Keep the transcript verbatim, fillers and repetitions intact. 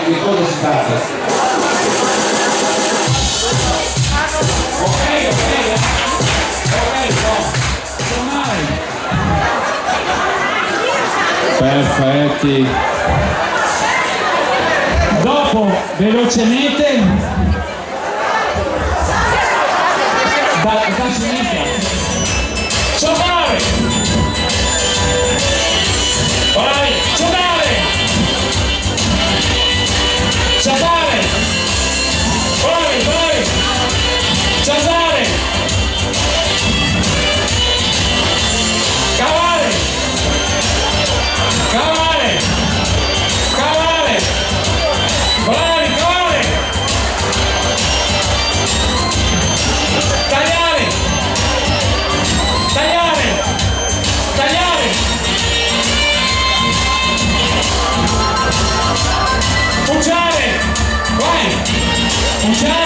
Che cosa si passa? Ok, ok, eh. Ok, no. Ormai. Perfetti. Dopo, velocemente. Da, da sinistra. Ciapare! Bravi! Ciapare! Ciapare! Bravi, bravi! Ciapare! Cavare! Cavare! Cavare! Bravi, cavare! Tagliare! Tagliare! Tagliare! Pugiare! Vai! Pugiare!